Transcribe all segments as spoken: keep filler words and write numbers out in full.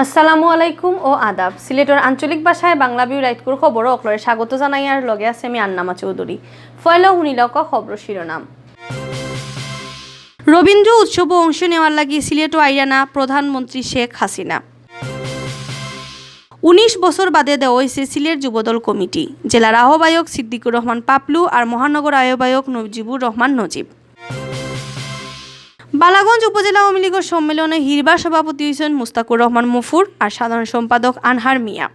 আসসালামু আলাইকুম ও আদাব। সিলেটর আঞ্চলিক ভাষায় বাংলা ভিউ রাইতকুর খবরো অকলরে স্বাগত জানাইয়ার লগে আছে আমি আন্নামা চৌধুরী। ফয়লা হুনিলাউক্কা খবরর শিরোনাম। রবীন্দ্র উৎসবো অংশ নেওয়ার লাগি সিলেটো আইরা না প্রধানমন্ত্রী শেখ হাসিনা। উনিশ বছর বাদে দেওয়া অইছে সিলেট যুবদল কমিটি। জেলার আহ্বায়ক সিদ্দিকুর রহমান পাপলু আর মহানগর আহ্বায়ক নজিবুর রহমান নজিব। বালাগঞ্জ উপজেলা আওয়ামী লীগর সম্মেলনে হিরবার সভাপতি অইছইন মুস্তাকুর রহমান মফুর আর সাধারণ সম্পাদক আনহার মিয়া।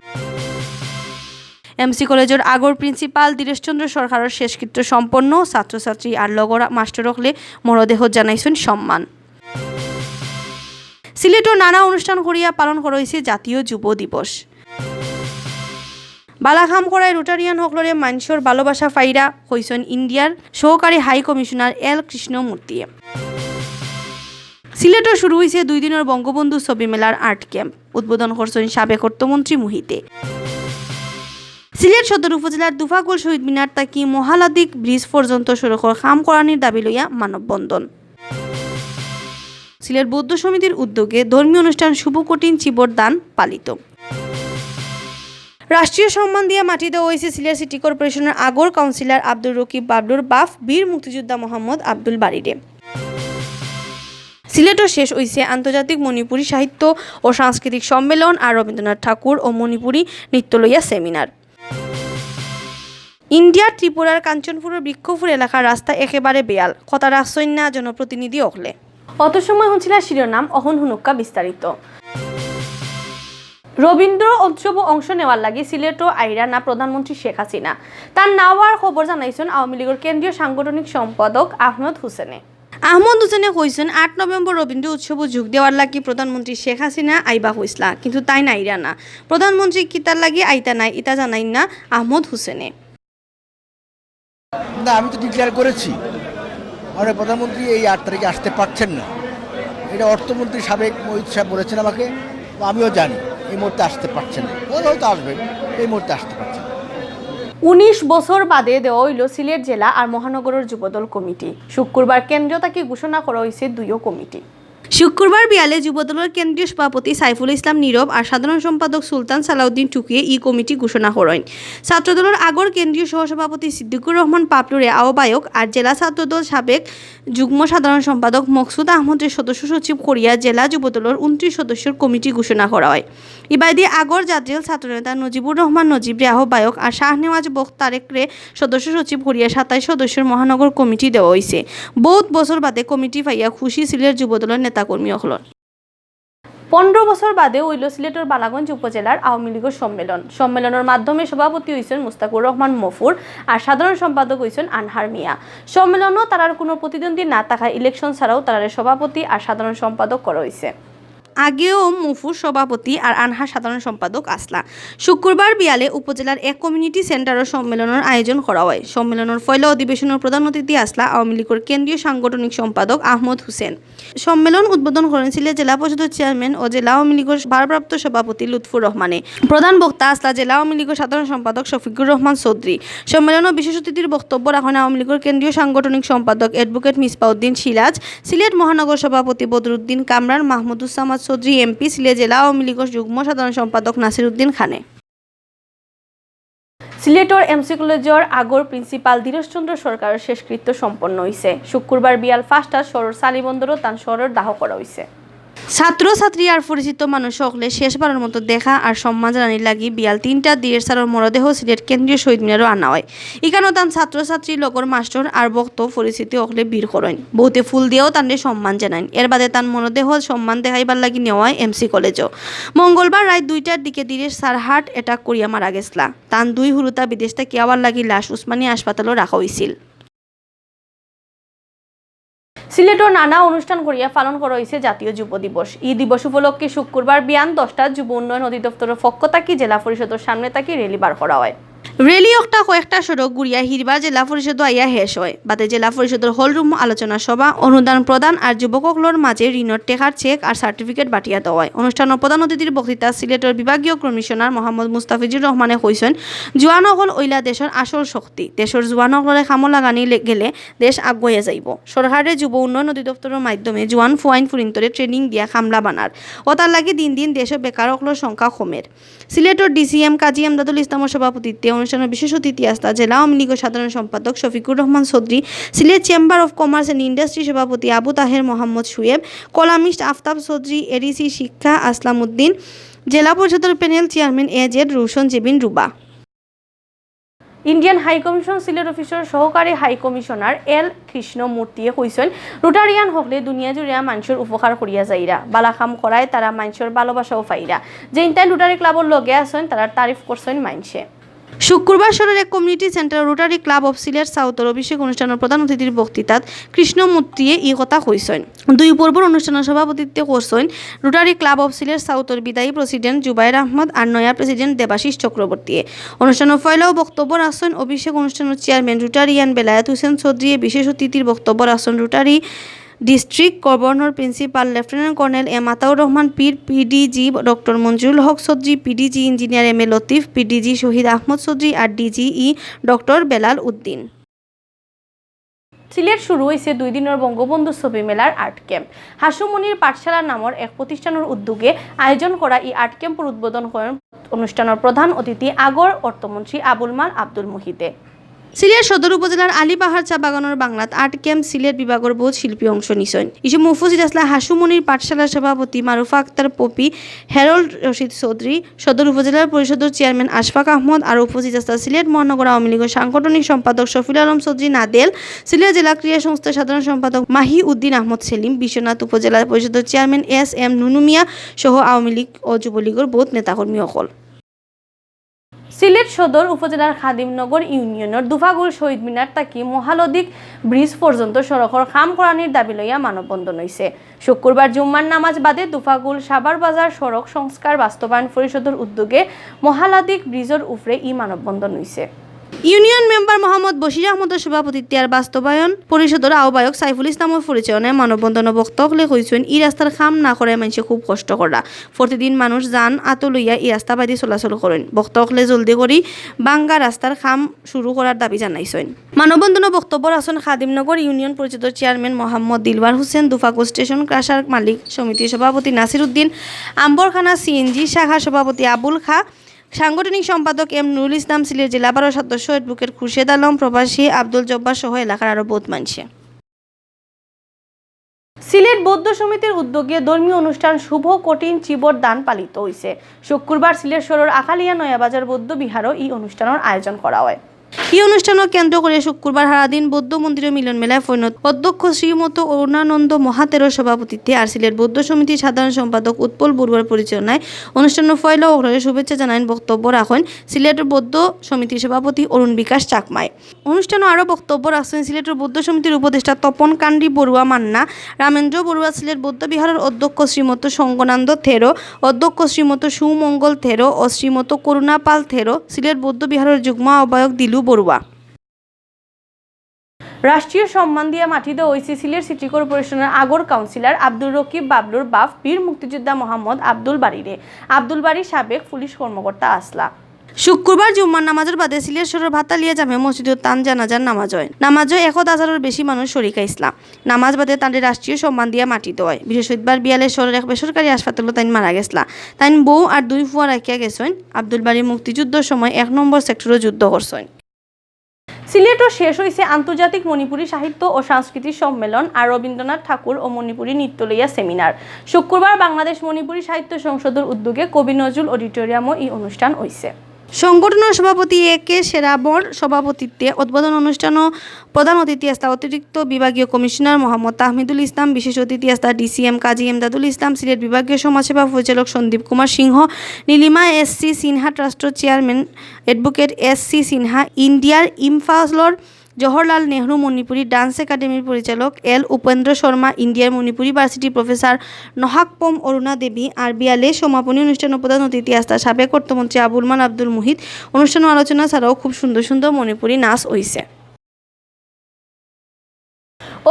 এমসি কলেজর আগর প্রিন্সিপাল ধীরেশচন্দ্র সরকারর শেষকৃত্য সম্পন্ন, ছাত্রছাত্রী আর লগর মাস্টর অকলে মরদেহত জানাইছইন সম্মান। সিলেটো নানা অনুষ্ঠান করিয়া পালন করা অইছে জাতীয় যুব দিবস। বালা কাম করায় রোটারিয়ান অকলরে মানষর ভালোবাসা পাইরা, কইছইন ইন্ডিয়ার সহকারী হাই কমিশনার এল কৃষ্ণমূর্তিয়ে। সিলেটো শুরু অইছে দুই দিনর বঙ্গবন্ধু ছবি মেলার আর্ট ক্যাম্প, উদ্বোধন করছইন সাবেক অর্থমন্ত্রী মুহিতে। সিলেট সদর উপজেলার দুফাকুল শহীদ মিনার থাকি মহালাদিক ব্রিজ পর্যন্ত সড়কর কাম করানির দাবি লইয়া মানববন্ধন। সিলেট বৌদ্ধ সমিতির উদ্যোগে ধর্মীয় অনুষ্ঠান শুভ কঠিন চীবর দান পালিত। রাষ্ট্রীয় সম্মান দিয়া মাটি দেওয়া অইছে সিলেট সিটি কর্পোরেশনর আগর কাউন্সিলর আব্দুর রকিব বাবলুর বাফ বীর মুক্তিযোদ্ধা মোহাম্মদ আব্দুল বারীরে। সিলেটো শেষ অইছে আন্তর্জাতিক মণিপুরী সাহিত্য ও সাংস্কৃতিক সম্মেলন আর রবীন্দ্রনাথ ঠাকুর ও মণিপুরী নৃত্য লইয়া সেমিনার। ইন্ডিয়ার ত্রিপুরার কাঞ্চনপুরর বৃক্ষপুর এলাকার রাস্তা একেবারে বেহাল, কথা রাখছইন না জনপ্রতিনিধি অকলে। অত সময় হুনছিলা শিরোনাম, অখন হুনুক্কা বিস্তারিত। রবীন্দ্র উৎসবো অংশ নেওয়ার লাগি সিলেটো আইরা না প্রধানমন্ত্রী শেখ হাসিনা। তান না আওয়ার খবর জানাইছইন আওয়ামী লীগর কেন্দ্রীয় সাংগঠনিক সম্পাদক আহমদ হোসেনে। আহমদ হোসেনে কইছইন, আট নভেম্বর রবীন্দ্র উৎসবো যোগ দেওয়ার লাগি প্রধানমন্ত্রী শেখ হাসিনা আইবা কইছলা, কিন্তু তাইন আইরা না। প্রধানমন্ত্রী কিতার লাগি আইতা নায়, ইতা জানাইন না আহমদ হোসেনে। না, আমি তো ডিক্লেয়ার করেছি, মানে প্রধানমন্ত্রী এই আট তারিখে আসতে পারছেন না। এটা অর্থমন্ত্রী সাবেক মোহিত সাহেব বলেছেন আমাকে, তো আমিও জানি এই মুহূর্তে আসতে পারছেন না। পরে হয়তো আসবেন, এই মুহূর্তে আসতে পারছেন না। উনিশ বছর বাদে দেওয়া অইলো সিলেট জেলা আর মহানগরর যুবদল কমিটি। শুক্রবার কেন্দ্র থাকি ঘোষণা করা অইছে দুইও কমিটি। শুক্রবার বিয়ালে যুবদলর কেন্দ্রীয় সভাপতি সাইফুল ইসলাম নীরব আর সাধারণ সম্পাদক সুলতান সালাউদ্দিন টুকিয়ে ই কমিটি ঘোষণা করইন। ছাত্রদলর আগর কেন্দ্রীয় সহসভাপতি সিদ্দিকুর রহমান পাপলুরে আহ্বায়ক আর জেলা ছাত্রদল সাবেক যুগ্ম সাধারণ সম্পাদক মকসুদ আহমদরে সদস্য সচিব করিয়া জেলা যুবদলর ঊনত্রিশ সদস্যর কমিটি ঘোষণা করা অয়। ইবাদি আগর জাতীয় ছাত্রনেতা নজিবুর রহমান নজিবরে আহ্বায়ক আর শাহনেওয়াজ বখত তারেকরে সদস্য সচিব করিয়া সাতাইশ সদস্যর মহানগর কমিটি দেওয়া অইছে। বউত বছর বাদে কমিটি পাইয়া খুশি সিলেট যুবদলর নেতাকর্মী অকল। পনরো বছর বাদে অইলো সিলেটর বালাগঞ্জ উপজেলার আওয়ামী লীগর সম্মেলন। সম্মেলনর মাধ্যমে সভাপতি অইছইন মুস্তাকুর রহমান মফুর আর সাধারণ সম্পাদক অইছইন আনহার মিয়া। সম্মেলনো তারার কুনু প্রতিদ্বন্দ্বী না থাকায় ইলেকশন ছাড়াউ তারারে সভাপতি আর সাধারণ সম্পাদক করা অইছে। আগেও মুফুর সভাপতি আর আনহা সাধারণ সম্পাদক আছলা। শুক্রবার বিয়ালে উপজেলার এক কমিউনিটি সেন্টারো সম্মেলনর আয়োজন করা অয়। সম্মেলনর পয়লা অধিবেশনর প্রধান অতিথি আছলা আওয়ামী লীগর কেন্দ্রীয় সাংগঠনিক সম্পাদক আহমদ হোসেন। সম্মেলন উদ্বোধন করইন সিলেট জেলা পরিষদর চেয়ারম্যান ও জেলা আওয়ামী লীগর ভারপ্রাপ্ত সভাপতি লুৎফুর রহমানে। প্রধান বক্তা আছলা জেলা আওয়ামী লীগর সাধারণ সম্পাদক শফিকুর রহমান চৌধুরী। সম্মেলনো বিশেষ অতিথির বক্তব্য রাখইন আওয়ামী লীগর কেন্দ্রীয় সাংগঠনিক সম্পাদক অ্যাডভোকেট মিসবাউদ্দিন সিরাজ, সিলেট মহানগর সভাপতি বদরুদ্দিন কামরান, মাহমুদুস সামাদ চৌধুরী এমপি, সিলেট জেলা আওয়ামী লীগর যুগ্ম সাধারণ সম্পাদক নাসির উদ্দিন খানে। সিলেটর এমসি কলেজর আগর প্রিন্সিপাল ধীরজচন্দ্র সরকারর শেষকৃত্য সম্পন্ন অইছে। শুক্রবার বিয়াল পাঁচটাত শহরর সালিবন্দরো তান শরীর দাহ করা অইছে। ছাত্র-ছাত্রী আর পরিচিত মানুষ অকলে শেষবারর মতো দেখা আর সম্মান জানানির লাগি বিয়াল তিনটাত ধীরেশ স্যারর মরদেহ সিলেট কেন্দ্রীয় শহীদ মিনারো আনা অয়। ইখানো তান ছাত্র-ছাত্রী, লগর মাস্টর আর ভক্ত পরিচিত অকলে ভিড় করইন। বউতে ফুল দিয়াও তানরে সম্মান জানাইন। এরবাদে তান মরদেহ সম্মান দেখাইবার লাগি নেওয়া অয় এমসি কলেজো। মঙ্গলবার রাইত দুইটার দিকে ধীরেশ স্যার হার্ট অ্যাটাক করিয়া মারা গেছলা। তান দুই হুরুতা বিদেশ থাকি আওয়ার লাগি লাশ উসমানিয়া হাসপাতালো রাখা অইছিল। সিলেটো নানা অনুষ্ঠান করিয়া পালন করা অইছে জাতীয় যুব দিবস। ই দিবস উপলক্ষে শুক্রবার বিয়ান দশটাত যুব উন্নয়ন অধিদপ্তরর পক্ষ থাকি জেলা পরিষদর সামনে থাকি র‍্যালি বার করা অয়। র্যালি অকটা কয়েকটা সড়ক ঘুরিয়া হিরবার জেলা পরিষদো আইয়া শেষ অয়। বাদে জেলা পরিষদর হল রুমো আলোচনা সভা, অনুদান প্রদান আর যুবক অকলর মাঝে ঋণর টেকার চেক আর সার্টিফিকেট বাটিয়া দেওয়া অয়। অনুষ্ঠানো প্রধান অতিথির বক্তৃতা সিলেটর বিভাগীয় কমিশনার মোহাম্মদ মুস্তাফিজুর রহমানে কইছইন, জুয়ান অকল অইলা দেশর আসল শক্তি। দেশর জুয়ান অকলরে কামো লাগানি লে-, গেলে দেশ আগুয়াইয়া যাইবো। সরকারে যুব উন্নয়ন অধিদপ্তরর মাধ্যমে জুয়ান ফুয়াইন ফুরিন্তরে ট্রেনিং দিয়া কামলা বানার। অতার লাগি দিন দিন দেশো বেকার অকলর সংখ্যা কমের। সিলেটর ডিসি এম কাজী এমদাদুল ইসলামর সভাপতিত্বে অনুষ্ঠানো বিশেষ অতিথি আছলা জেলা আওয়ামী লীগর সাধারণ সম্পাদক Shafiqur Rahman Chowdhury, Sylhet chamber of commerce and industry সভাপতি আবু তাহের মোহাম্মদ শুয়েব, কলামিস্ট আফতাব চৌধুরী, এডিসি শিক্ষা আসলাম উদ্দিন, জেলা পরিষদর panel chairman A Z Roshan Jebin Ruba. Indian high commission Sylhet অফিসর সহকারী হাই কমিশনার এল কৃষ্ণমূর্তিয়ে কইছইন, রোটারিয়ান অকলে দুনিয়া জুড়িয়া মানষর উপকার করিয়া যাইরা, বালা কাম করায় তারা মানষর ভালোবাসাও পাইরা। যেইনতাইন রোটারি ক্লাবর লগে আছইন, তারার তারিফ করছইন মানষে। শুক্রবার শহরর এক community centre rotary club of Sylhet সাউথর অভিষেক অনুষ্ঠানর প্রধান অতিথির বক্তৃতাত কৃষ্ণমূর্তিয়ে ই কথা কইছইন। দুই পর্বর অনুষ্ঠানর সভাপতিত্ব করছইন রোটারি ক্লাব অফ সিলেট সাউথর বিদায়ী প্রেসিডেন্ট জুবায়ের আহমদ আর নয়া প্রেসিডেন্ট দেবাশিস চক্রবর্তীয়ে। অনুষ্ঠানর পয়লাও বক্তব্য রাখছইন অভিষেক অনুষ্ঠানর চেয়ারম্যান রোটারিয়ান বেলায়েত হোসেন চৌধুরীয়ে। বিশেষ অতিথির বক্তব্য রাখছইন Rotary district governor principal lieutenant colonel M Ataur Rahman Pir, PDG doctor Manjurul Haque Chowdhury, PDG engineer M A Latif, PDG Shahid Ahmed Chowdhury আর ডিজিই ডক্টর বেলাল উদ্দিন। সিলেট শুরু অইছে দুই দিনর বঙ্গবন্ধু ছবি মেলার আর্ট ক্যাম্প। হাসুমনির পাঠশালা নামর এক প্রতিষ্ঠানর উদ্যোগে আয়োজন করা ই আর্ট ক্যাম্পর উদ্বোধন করেন অনুষ্ঠানর প্রধান অতিথি আগর অর্থমন্ত্রী আবুল মাল আব্দুল মুহিতে। সিলেট সদর উপজেলার আলীবাহার চা বাগানর বাংলাত আর্ট ক্যাম্প সিলেট বিভাগর বউত শিল্পী অংশ নিছইন। ই সময় উপস্থিত আছলা হাসুমনির পাঠশালার সভাপতি মারুফা আক্তার পপি, হেরল্ড রশিদ চৌধুরী, সদর উপজেলার পরিষদর চেয়ারম্যান আশফাক আহমদ, আরো উপস্থিত আছলা সিলেট মহানগর আওয়ামী লীগর সাংগঠনিক সম্পাদক শফিউল আলম চৌধুরী নাদেল, সিলেট জেলা ক্রীড়া সংস্থার সাধারণ সম্পাদক মাহি উদ্দিন আহমদ সেলিম, বিশ্বনাথ উপজেলা পরিষদর চেয়ারম্যান এস এম নুনুমিয়া সহ আওয়ামী লীগ ও যুবলীগর বউত নেতাকর্মী অকল। সিলেট সদর উপজেলার খাদিমনগর ইউনিয়নর দুফাগুল শহীদ মিনার থাকি মহালদিক ব্রিজ পর্যন্ত সড়কর কাম করানির দাবি লইয়া মানববন্ধন অইছে। শুক্রবার জুম্মার নামাজ বাদে দুফাগুল সাভার বাজার সড়ক সংস্কার বাস্তবায়ন পরিষদর উদ্যোগে মহালদিক ব্রিজর উপরে ই মানববন্ধন অইছে। ইউনিয়ন মেম্বার মোহাম্মদ বশির আহমদর সভাপতিত্বে আর বাস্তবায়ন পরিষদর আহ্বায়ক সাইফুল ইসলামর পরিচালনায় মানববন্ধনো বক্তা অকলে কইছইন, ই রাস্তার কাম না করায় মানষে খুব কষ্ট কররা। প্রতিদিন মানুষ যান আতো লইয়া ই রাস্তা বাদি চলাচল করইন। বক্তা অকলে জলদি করি ভাঙ্গা রাস্তার কাম শুরু করার দাবি জানাইছইন। মানববন্ধনো বক্তব্য রাখছইন খাদিমনগর ইউনিয়ন পরিষদর চেয়ারম্যান মোহাম্মদ দিলওয়ার হোসেন, দুফাগুল স্টেশন ক্রাশার মালিক সমিতির সভাপতি নাসির উদ্দিন, আম্বরখানা সিএনজি শাখার সভাপতি আবুল খা, সাংগঠনিক সম্পাদক এম নুরুল ইসলাম, সিলেট জেলা বারর সদস্য অ্যাডভোকেট খুরশেদ আলম, প্রবাসী আব্দুল জব্বার সহ এলাকার আরো বউত মানষে। সিলেট বৌদ্ধ সমিতির উদ্যোগে ধর্মীয় অনুষ্ঠান শুভ কঠিন চীবর দান পালিত অইছে। শুক্রবার সিলেট শহরর আখালিয়া নয়াবাজার বৌদ্ধ বিহারো ই অনুষ্ঠানর আয়োজন করা অয়। ই অনুষ্ঠানরে কেন্দ্র করি শুক্রবার হারাদিন বৌদ্ধ মন্দিরো মিলন মেলায় পরিণত অধ্যক্ষ শ্রীমত অরুণানন্দ মহাতেরোর সভাপতিত্বে আর সিলেট বৌদ্ধ সমিতির সাধারণ সম্পাদক উৎপল বড়ুয়ার পরিচালনায় অনুষ্ঠানর পয়লা অকলরে শুভেচ্ছা জানাইন। বক্তব্য রাখইন সিলেট বৌদ্ধ সমিতির সভাপতি অরুণ বিকাশ চাকমায়। অনুষ্ঠানো আরো বক্তব্য রাখছইন সিলেটর বৌদ্ধ সমিতির উপদেষ্টা তপন কান্ডি বড়ুয়া মান্না, রামেন্দ্র বড়ুয়া, সিলেট বৌদ্ধ বিহারর অধ্যক্ষ শ্রীমত সঙ্গনানন্দ থেরো, অধ্যক্ষ শ্রীমত সুমঙ্গল থেরো ও শ্রীমত করুণা পাল থেরো, সিলেট বৌদ্ধ বিহারর যুগ্ম আহ্বায়ক দিলু বড়ুয়া। রাষ্ট্রীয় সম্মান দিয়া মাটি দেওয়া অইছে সিলেট সিটি কর্পোরেশনর আগর কাউন্সিলর আব্দুর রকিব বাবলুর বাফ বীর মুক্তিযোদ্ধা মোহাম্মদ আব্দুল বারীরে। আব্দুল বারী সাবেক পুলিশ কর্মকর্তা আছলা। শুক্রবার জুম্মার নামাজর বাদে সিলেট শহরর ভাতালিয়া জামে মসজিদো তান জানাজার নামাজ অয়। নামাজো এক হাজারর বেশি মানুষ শরিক আছলা। নামাজ বাদে তানরে রাষ্ট্রীয় সম্মান দিয়া মাটি দেওয়া অয়। বৃহস্পতিবার বিয়ালে শহরর এক বেসরকারি হাসপাতালো তাইন মারা গেছলা। তাইন বউ আর দুই ফুয়া রাখিয়া গেছইন। আব্দুল বারী মুক্তিযুদ্ধর সময় এক নম্বর সেক্টরো যুদ্ধ করছইন। সিলেটো শেষ অইছে আন্তর্জাতিক মণিপুরী সাহিত্য ও সংস্কৃতি সম্মেলন আর রবীন্দ্রনাথ ঠাকুর ও মণিপুরী নৃত্য লইয়া সেমিনার। শুক্রবার বাংলাদেশ মণিপুরী সাহিত্য সংসদর উদ্যোগে কবি নজরুল অডিটোরিয়ামো ই অনুষ্ঠান অইছে। সংগঠনর সভাপতি এ কে সেরাবর সভাপতিত্বে উদ্বোধন অনুষ্ঠানো প্রধান অতিথি আছলা অতিরিক্ত বিভাগীয় কমিশনার মোহাম্মদ তাহমিদুল ইসলাম, বিশেষ অতিথি আছলা ডিসিএম কাজী এমদাদুল ইসলাম, সিলেট বিভাগীয় সমাজসেবা পরিচালক সন্দীপ কুমার সিংহ, নীলিমা এস সি সিনহা ট্রাস্টর chairman advocate S C Sinha, ইন্ডিয়ার ইম্ফালর জওহরলাল নেহরু মণিপুরী ডান্স একাডেমির পরিচালক এল উপেন্দ্র শর্মা, ইন্ডিয়ার মণিপুরী ভার্সিটি প্রফেসর নহাকপম অরুণা দেবী আর বিয়ালে সমাপনী অনুষ্ঠানে প্রধান অতিথি আস্তা সাবেক অর্থমন্ত্রী আবুল মাল আব্দুল মুহিত। অনুষ্ঠানে আলোচনা ছাড়াও খুব সুন্দর সুন্দর মণিপুরী নাচ অইছে।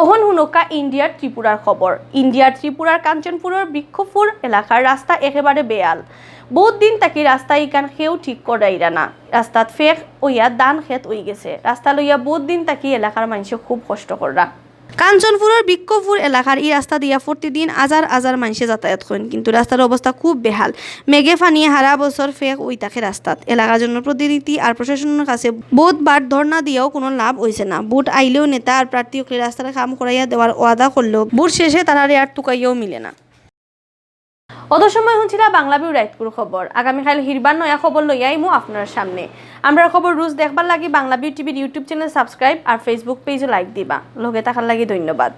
অহন হুনকা ইন্ডিয়ার ত্রিপুরার খবর। ইন্ডিয়ার ত্রিপুরার কাঞ্চনপুরর বৃক্ষপুর এলাকার রাস্তা একেবারে বেহাল। বহুত দিন থাকি রাস্তা ইখান কেউ ঠিক করাইরা না। রাস্তাত ফেক অইয়া ধান খেত অইগেছে। রাস্তা লইয়া বহুত দিন থাকি এলাকার মানষে খুব কষ্ট কররা। কাঞ্চনপুরর বৃক্ষপুর এলাকার ই রাস্তা দিয়া প্রতিদিন হাজার হাজার মানষে যাতায়াত করইন, কিন্তু রাস্তার অবস্থা খুব বেহাল। মেঘে পানিয়ে হারা বছর ফেক অই থাকে রাস্তাত। এলাকার জনপ্রতিনিধি আর প্রশাসনের কাছে বহুতবার ধর্ণা দিয়াও কোনো লাভ অইছে না। ভোট আইলেও নেতা আর প্রার্থী অকলে রাস্তার কাম করাইয়া দেওয়ার ওয়াদা করলেও ভোট শেষে তারারে আর তুকাইয়াও মিলে না। অত সময় হুনছিলা বাংলা ভিউ রাইতকুর খবর। আগামীকাল হিরবার নয়া খবর লইয়া আইমু আপনার সামনে। আমরার খবর রোজ দেখবার লাগি বাংলা ভিউ টিভির YouTube চ্যানেল সাবস্ক্রাইব আর Facebook পেজও লাইক দিবা। লগে থাকার লাগি ধন্যবাদ।